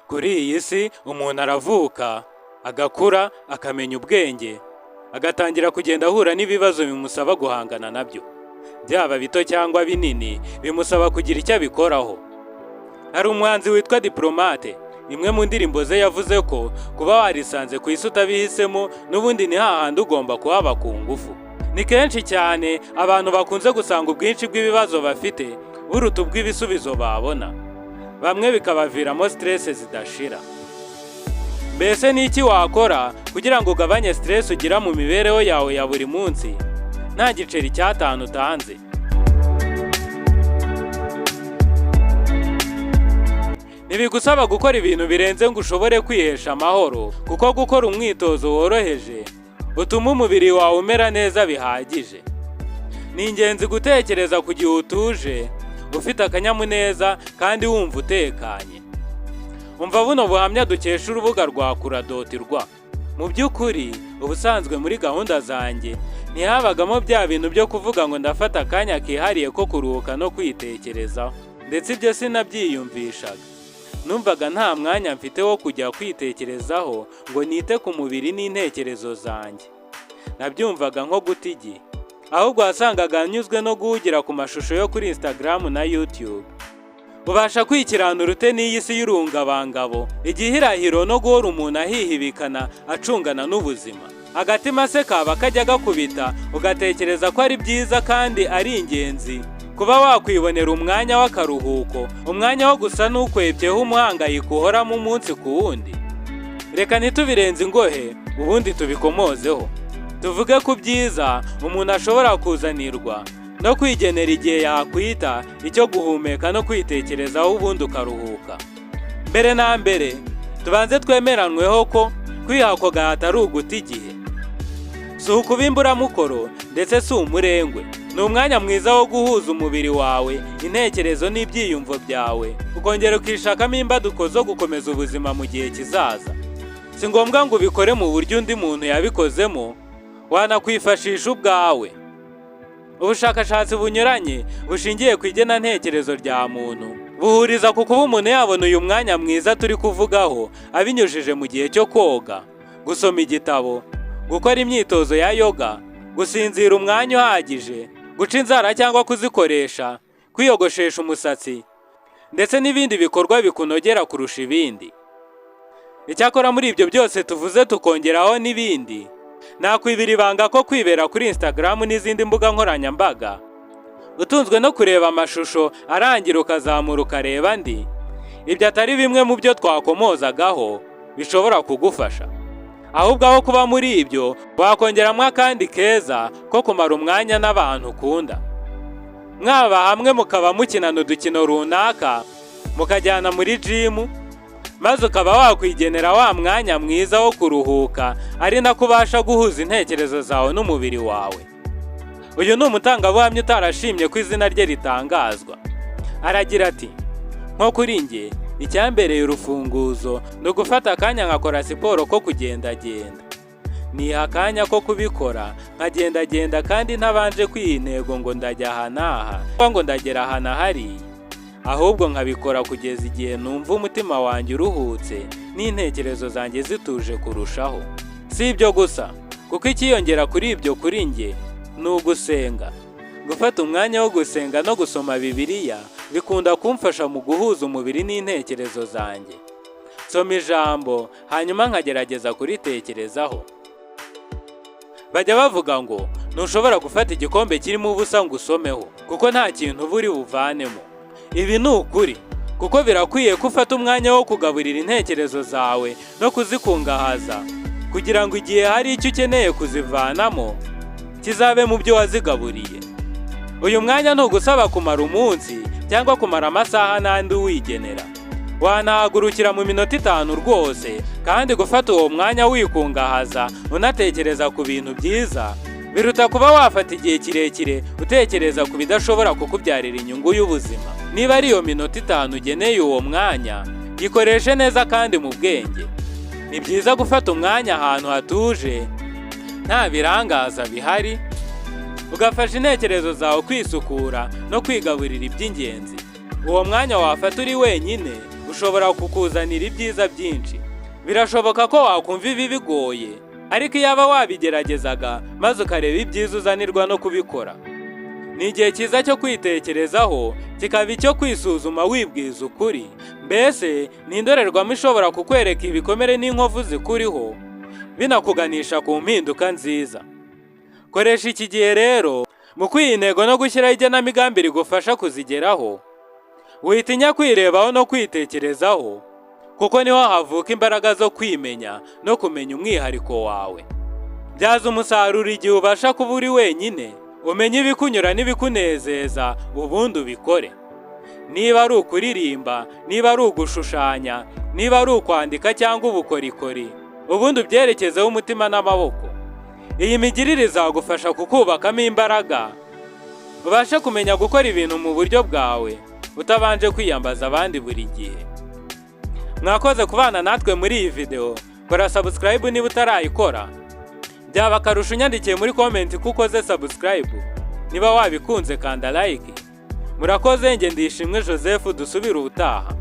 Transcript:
Kuri iyi si umuntu aravuka, agakura, akamenya ubwenge, agatangira kugenda ahura n'ibibazo bimusaba guhangana nabyo, byaba bito cyangwa binini, bimusaba kugira icyo abikoraho. Hari umuhanzi witwa Diplomate, imwe mu ndirimbo ze yavuze ko kuba warisanze ku isi utabihisemo, n'ubundi ni hahandi ugomba kuhaba ku ngufu. Ni kenshi cyane abantu bakunze gusanga ubwinshi bw'ibibazo bafite buruta ubw'ibisubizo babona, bamwe bikabaviramo stress zidashira. Mbese ni iki wakora kugira ngo ugabanye stress ugira mu mibereho yawe ya buri munsi nta giceri cy'atanu utanze? Ntibigusaba gukora ibintu birenze ngo ushobore kwihesha amahoro, kuko gukora umwitozo woroheje utuma umubiri wawe umera neza bihagije. Ni ingenzi gutekereza ku gihe utuje, ufite akanyamuneza kandi wumva utekanye. Umva buno buhamya dukesha urubuga rwa kura.rwa. Mu by'ukuri, ubusanzwe muri gahunda zanjye ntihabagamo bya bintu byo kuvuga ngo ndafata akanya kihariye ko kuruhuka no kwitekerezaho, ndetse ibyo sinabyiyumvishaga. Numvaga nta mwanya mfite wo kujya kwitekerezaho ngo nite ku mubiri n'intekerezo zanjye. Nabyumvaga nko guta igihe. Ahubwo wasangaga nyuzwe no guhugira ku mashusho yo kuri Instagram na YouTube. Ubasha kwikiranura ute n'iyi si y'urungabangabo, igihirahiro no guhora umuntu ahihibikana acungana n'ubuzima? Agatima se kaba kajya gakubita ugatekereza ko ari byiza kandi ari ingenzi kuba wakwibonera umwanya w'akaruhuko, umwanya wo gusa n'ukwebyeho umuhangayiko uhoramo umunsi ku wundi? Reka ntitubirenze ingohe, ubundi tubikomozeho, tuvuge ku byiza umuntu ashobora kuzanirwa no kwigenera igihe yakwita icyo guhumeka no kwitekerezaho, ubundi ukaruhuka. Mbere na mbere, tubanze twemeranweho ko kwiha ako gahato ari uguta igihe, si ukuba imburamukoro, ndetse si umurengwe. Ni umwanya mwiza wo guhuza umubiri wawe, intekerezo n'ibyiyumvo byawe, ukongera ukishakamo imbaduko zo gukomeza ubuzima mu gihe kizaza. Si ngombwa ngo ubikore mu buryo undi muntu yabikozemo, wanakwifashisha ubwawe. Ubushakashatsi bunyuranye bushingiye ku igenantekerezo rya muntu buhuriza ku kuba umuntu yabona uyu mwanya mwiza turi kuvugaho abinyujije mu gihe cyo koga, gusoma igitabo, gukora imyitozo ya yoga, gusinzira umwanya uhagije, guca inzara cyangwa kuzikoresha, kwiyogoshesha umusatsi, ndetse n'ibindi bikorwa bikunogera kurusha ibindi. Icyakora muri ibyo byose tuvuze, tukongeraho n'ibindi, nakwibira ibanga ko kwibera kuri Instagram n'izindi mbuga nkoranyambaga, utunzwe no kureba amashusho arangira ukazamura ukareba andi, ibyo atari bimwe mu byo twakomozagaho bishobora kugufasha. Ahubwo aho kuba muri ibyo, wakongeramo akandi keza ko kumara umwanya n'abantu ukunda, mwaba hamwe mukaba mukinana udukino runaka, mukajyana muri jimu, maze ukaba wakwigenera wa mwanya mwiza wo kuruhuka, ari nako ubasha guhuza intekerezo zawe n'umubiri wawe. Uyu ni umutangabuhamya utarashimye ko izina rye ritangazwa. Aragira ati: "Nko kuri njye, icyambereye urufunguzo ni ugufata akanya nkakora siporo ko kugendagenda. Niha akanya ko kubikora, nkagendagenda kandi ntabanje kwiha intego ngo ndajya aha n'aha cyangwa ngo ndagera aha na hariya, ahubwo nkabikora kugeza igihe numva umutima wanjye uruhutse n'intekerezo zanjye zituje kurushaho. Si ibyo gusa, kuko ikiyongera kuri ibyo kuri njye ni ugusenga. Gufata umwanya wo gusenga no gusoma Bibiliya bikunda kumfasha mu guhuza umubiri n'intekerezo zanjye. Nsoma ijambo, hanyuma nkagerageza kuritekerezaho. Bajya bavuga ngo ntushobora gufata igikombe kirimo ubusa ngo usomeho, kuko nta kintu uba uri buvanemo. Ibi ni ukuri, kuko birakwiye ko ufata umwanya wo kugaburira intekerezo zawe no kuzikungahaza, kugira ngo igihe hari icyo ukeneye kuzivanamo kizabe mu byo wazigaburiye. Uyu mwanya ntugusaba kumara umunsi cyangwa kumara amasaha n'andi uwigenera, wanahagurukira mu minota 5 rwose. Kandi gufata uwo mwanya wikungahaza unatekereza ku bintu byiza biruta kuba wafata igihe kirekire utekereza ku bidashobora kukubyarira inyungu y'ubuzima. Niba ari iyo minota 5 ugeneye uwo mwanya, gikoreshe neza kandi mu bwenge. Ni byiza gufata umwanya ahantu hatuje, nta birangaza bihari, ugafasha intekerezo zawe kwisukura no kwigaburira iby'ingenzi. Uwo mwanya wafata uri wenyine ushobora no kuwubyaza umusaruro. ushobora kukuzanira ibyiza byinshi. Birashoboka ko wakumva ibi bigoye, ariko iyaba wabigeragezaga maze ukareba ibyiza uzanirwa no kubikora. Ni igihe cyiza cyo kwitekerezaho, kikaba icyo kwisuzuma wibwiza ukuri. Mbese ni indorerwamo ishobora kukwereka ibikomere n'inkovu zikuriho, binakuganisha ku mpinduka nziza. Koresha iki gihe rero mu kwiha intego no gushyiraho igenamigambi rigufasha kuzigeraho. Witinya kwirebaho no kwitekerezaho, kuko niho havuka imbaraga zo kwimenya no kumenya umwihariko wawe. Byaza umusaruro igihe ubasha kuba uri wenyine, umenye ibikunyura n'ibikunezeza, ubundi ubikore. Niba ari ukuririmba, niba ari ugushushanya, niba ari ukwandika cyangwa ubukorikori, ubundi ubyerekezeho umutima n'amaboko. Iyi migirire izagufasha kukubakamo imbaraga, ubashe kumenya gukora ibintu mu buryo bwawe utabanje kwiyambaza abandi buri gihe. Mwakoze kubana natwe muri iyi video. Kora subscribe niba utarayikora. Byaba akarusho unyandikiye muri comment ko ukoze subscribe. Niba wabikunze, kanda like. Murakoze. Nge Ndishimwe Joseph, dusubire ubutaha.